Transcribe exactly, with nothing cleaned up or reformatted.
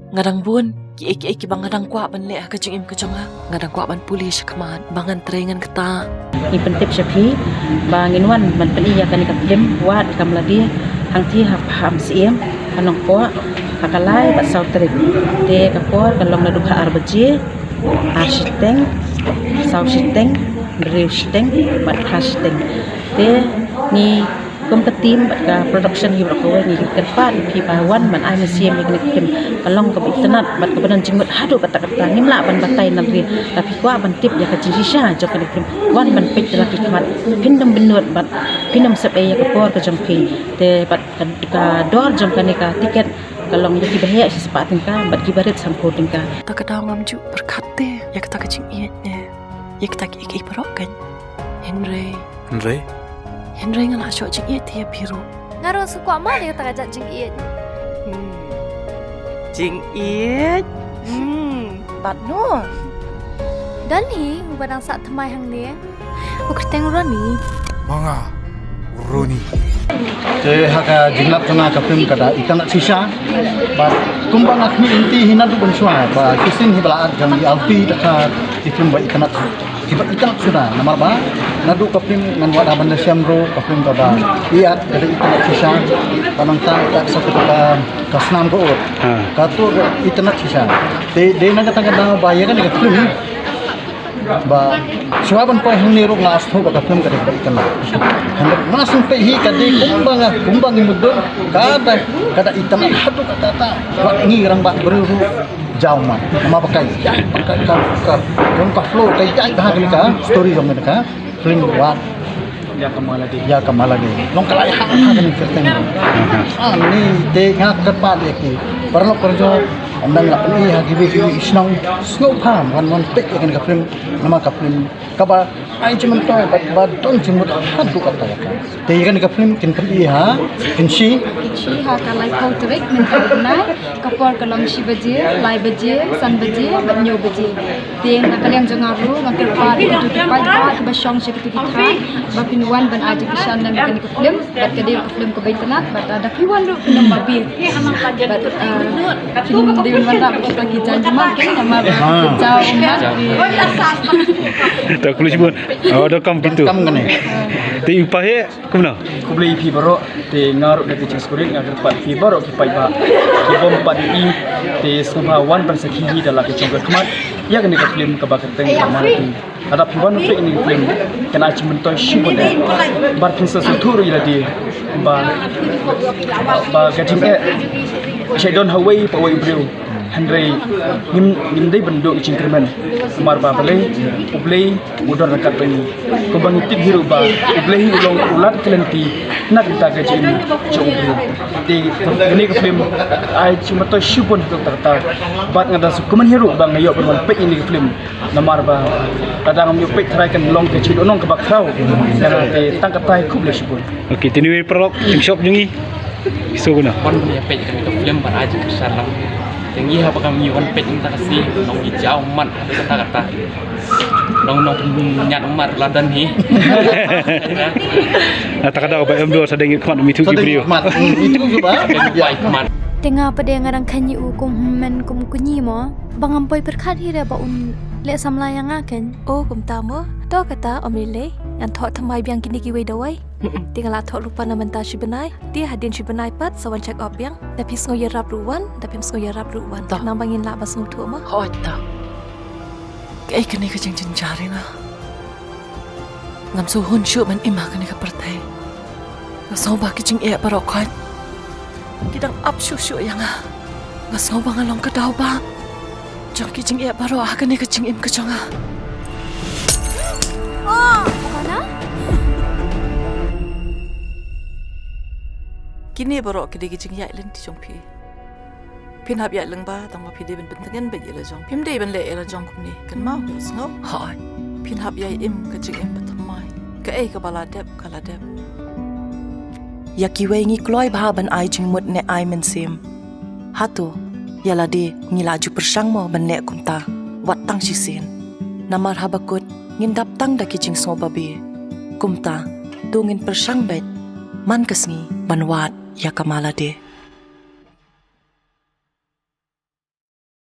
Nga dang bun kiei kiei kiba nga dang kwah ban leh ha ka jingim ka jong nga. Nga dang kwah ban pule shakhmat ba ngan trei ngan ktah. Ngi pyntip sha phi ba ngin wan ban pyni ïa kane ka film Wad Ïa Ka Malade hangtei ha Pahamsyiem, ha Nongpoh, ha ka lai bad saw tarik. Te ka por ka long naduh ka ar baje, ar shiteng, saw shiteng, hynriew shiteng bad phra shiteng. Te ngi kum ka team bad ka production ngi baroh kawei ngi kyrpad ïa phi ba wan ban ai mynsiem ïa kane ka film. Ka long kaba itynnad bad kaba don jingmut haduh katta katta, ngim lah ban batai na ri. Lada phi kwah ban tip ïa ka jingshisha jong kane ka film, wan ban peit da la ki khmat. Phin ym bynnud bad phin ym sep ei ïa ka por ka jong phi. Te bad ka, ka dor jong kane ka tiket ka long ïa kiba heh shispah tyngka bad kiba rit sanphew tyngka. Ta ka daw ngam ju pyrkhat te ïa kata ka jingïeit ne ïa kita kiei kiei baroh kan. Hynrei Hynrei? Hynrei nga la shoh jingïeit ïa phi ruh. Nga ruh nga kwah ma ïa kata ka jingïeit. Hmm. Jingïeit? Hmm. Bad no? Don hi uba dang sah thymmai hangne. U kyrteng Ronnie. Ma nga Ronnie. Te ha ka jinglap jong nga ka film ka da itynnad shisha. Bad kumba nga khmih lynti hi naduh mynshuwa ba ki sien hi ba la act jong i Alfie da ka ki film ba itynnad kiba itynnad shisha namar ba naduh ka film ngan wad ha ban da shem ruh ka film kaba ïa ka da itynnad shisha. Ba nangta ka sa ka ka snam ka ut. Ha. Kato ka itynnad shisha. Te dei na kata ka daw ba ïa kane ka film ba shuwa ban poi hangne ruh nga sngewthuh ba ka film ka dei kaba itynnad. Hynrei ma sngewthuh hi ka dei kumba nga kumba ngi mutdur ka da ka da itynnad haduh katta katta. Wat ngi rangbah briew ruh jaw mat. Namar ba ka ïaid ba ka ka ka ka flow ka ïaid ba ha kane ka story jong kane ka film Wad Ïa Ka Malade. Ïa Ka Malade. Long ka la ïa ha ha kane ka kyrteng. Ah ni te nga kyrpad ïa ki paralok parajor. Ynda la pyni ha kiwei kiwei ki shnong sngewbha wan wan peit ïa kane ka film. Namar ka film kaba ai jingmyntoi bad ba don jingmut haduh katta katta. Te ïa kane ka film kin pyni ha Kynshi. Kynshi ha ka laiphew tarik mynta u bnai, ka por ka long shi baje, lai baje, san baje bad hynñiew baje. Te na ka liang jong nga ruh nga kyrpad ïa kito ki paidbah kiba shong sha kito ki thaiñ ba phin wan ban ai jingkyrshan lang ïa kane ka film bad ka dei ka film kaba itynnad bad lada phi wan ruh phin ym babe bad, ah, phin dei ban wanrah bad kita ki jaiñ jingmut kan namar ba ki jaw mat. Ta khublei shibun. Oh, da kam kitu. Kam kane. Te i pa he kumno? Khublei phi baroh, te nga ruh da ka jingsngewrit nga kyrpad phi baroh ki paidbah ki bym pat ïohi, te sngewbha wan ban sakhi hi da la ka jong ka khmat ïa kane ka film kaba kyrteng Ka Malade. Lada phi wan peit ïa kane ka film kan ai jingmyntoi shibun eh. Bad phin sa sngewthuh ruh ïa lade ba ba ka jingeh shait don ha uwei pa uwei u briew. Hynrei ngim ngim dei ban duh jingkyrmen. Namar ba balei U Blei u don ryngkat bad ngi. Kumba ngi tip hi ruh ba U Blei hi u long u lad ka lynti na ka bynta ka jingim jong u briew. Te kane ka film ai jingmyntoi shibun ha kata kata. Bad nga da sngewkmen hi ruh ba nga ïoh ban wan peit ïa kane ka film. Namar ba lada ngam ïoh peit tharai kan long ka jingdonong kaba khraw. Ïa nga te tang katai khublei shibun. Ok, te ngi paralok jingshoh jong ngi. Ki sngewbha. Wan ban ïa peit kane ka film ban ai jingkyrshan lang. Te ngi haba kam ngi wan peit ngi ta ka sngi nong ngi jaw mat ha kata kata. Nong nong pynñiat mat la don hi. Ata ka daw ba em dor sa dang ngi khmat mi tu ki briew. Khmat. Hmm, itu juga. Bai khmat. Te nga pat de nga dang kynmaw kum men kum kñi mo. Ba ngam poi pyrkhat hi re ba un leh samla ïa nga kan. O kumta mo. To kata ym lei lei. Ngan thoh thymmai biang kine kiwei dawai. Mm-mm. Te nga la thoh lypa na mynta shi bnai. Te hadien shi bnai pat sa wan check up biang. Da phi sngew ïarap ruh wan, da phim sngew ïarap ruh wan. To. Khnang ba ngin lah ban sngewthuh mo. Hooid to. Kaei kane ka jingjynjar ïa nga. Ngam sngewhun shuh ban im ha kane ka pyrthei. Nga sngew ba ki jingeh baroh khoit ki dang ap shuh shuh ïa nga. Nga sngew ba nga long ka daw ba jong ki jingeh baroh ha kane ka jingim ka jong nga. Oh, Kona? Kine baroh ki dei ki jingïaid lynti jong phi. Phin hap ïaid lyngba tang ba phi dei ban pyntngen beit ïa la jong. Phim dei ban leh ïa la jong kumne. Kynmaw, sngew? Hooid. Phin hap ïai im ka jingim ba thymmai. Kaei kaba la dep ka la dep. Ïa kiwei ngi kloi bha ban ai jingmut ne ai mynsiem. Hato ïa lade ngi la ju pyrshang mo ban leh kumta? Wat tang shisien. Namar haba kut ngin dap tang da ki jingsngew babe. Kumta to ngin pyrshang beit man ka sngi ban wad ïa ka ma lade.